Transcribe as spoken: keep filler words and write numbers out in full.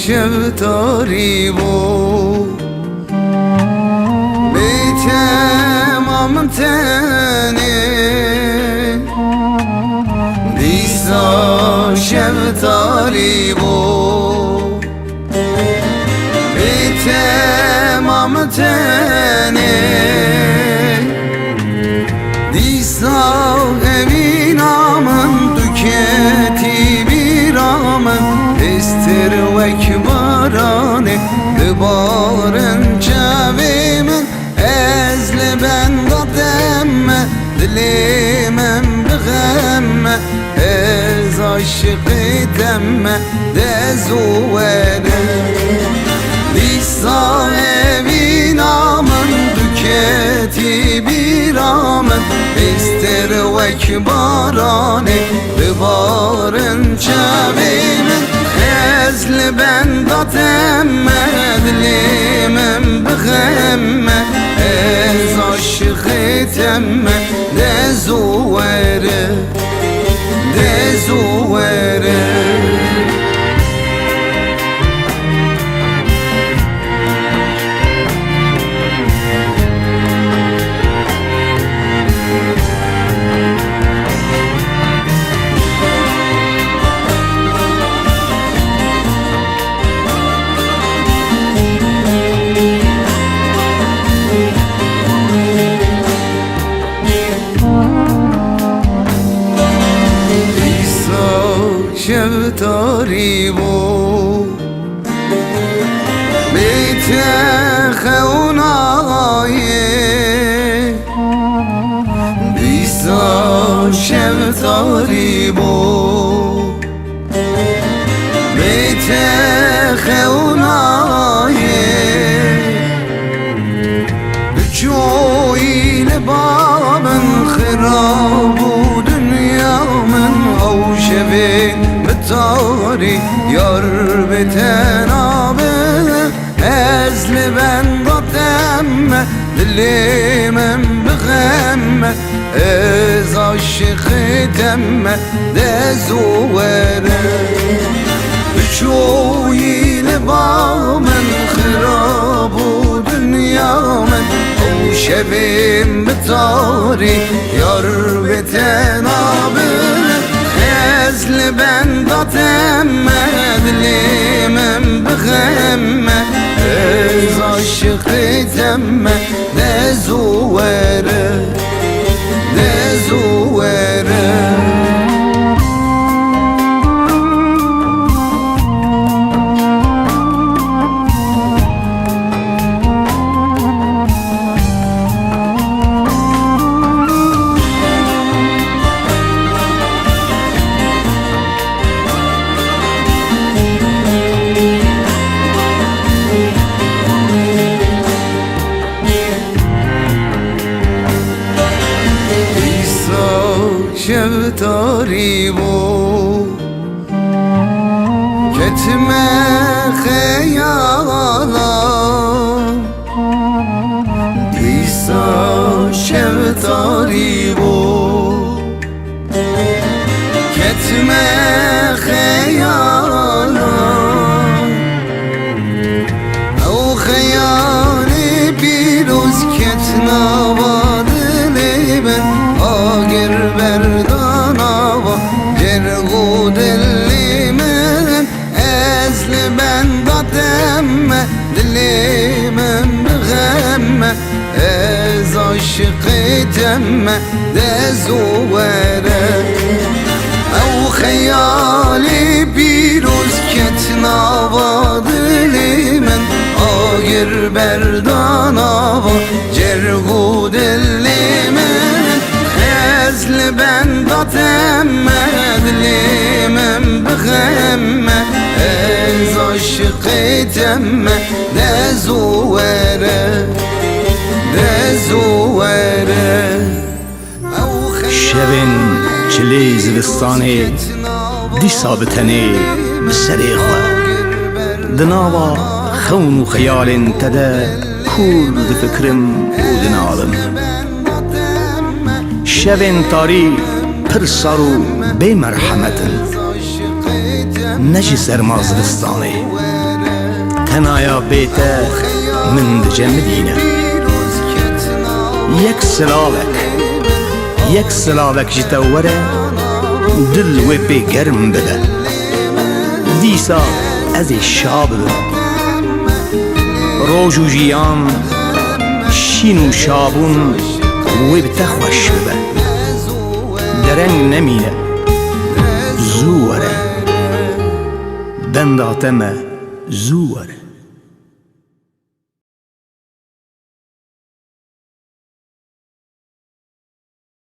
Şev tarî bû, bê te mam tenê, dîsa şev tarî bû. Bê te mam tenê, dîsa evîna min tu ketî bîra min. Hêstir wek baranê dibarin çavê min. Ez li benda te me, dilê min bi xem me. Ez aşiqê te me, de zû were. Dîsa evîna min tu ketî bîra min. Hêstir wek baranê dibarin çavê min. Ez li benda te me, dilê min bi xem me. Ez aşiqê te me, de zû were, de zû were. Dîsa şev tarî bû, bê te xew nayê. Dîsa şev tarî bû, bê te xew nayê. Bi çoyî li ba min xirab bû dinya min, ew şevên bi tarî yar bi te nabe. Ez li benda te me, dilê min bi xem me. Ez aşiqê te me, de zû were. Bi çoyî li ba min xirab bû dinya min. Ew şevên bi tarî yar bi te nabe. Ez li benda te me, dilê min bi xem me. Ez aşiqê te me, de zû were, de zû were. Dîsa şev tarî bû, ketime xeyala. Dîsa şev tarî bû, ketime xeyala. Ew xeyalê pîroz ket nava dilê min, agir berda nava cerg û dilê min. Ez li benda te me, dilê min bi xem me. Ez aşiqê te me, de zû were. Ew xeyalê pîroz ket nava dilê min, agir berda nava cerg û dilê min. Ez li benda te me, dilê min bi xem me. Ez aşiqê te me, de zû were, de zû were. Şevên çilê zivistanê, dîsa bi tenê bi serê xwe. Di nava xewn û xeyalên te de kûr difikirim û dinalim. Şevên tarî pir sar û bê merhemet in. Ne ji serma zivistanê, Henaya bê te min dice midîne. Yek silavek, yek silavek ji te were, dil wê pê germ bibe. Dîsa ez ê şa bibim. Roj û jiyan, şîn û şabûn wê bi te xweş bibe. Dereng nemîne, zû were. Benda te me, zû were.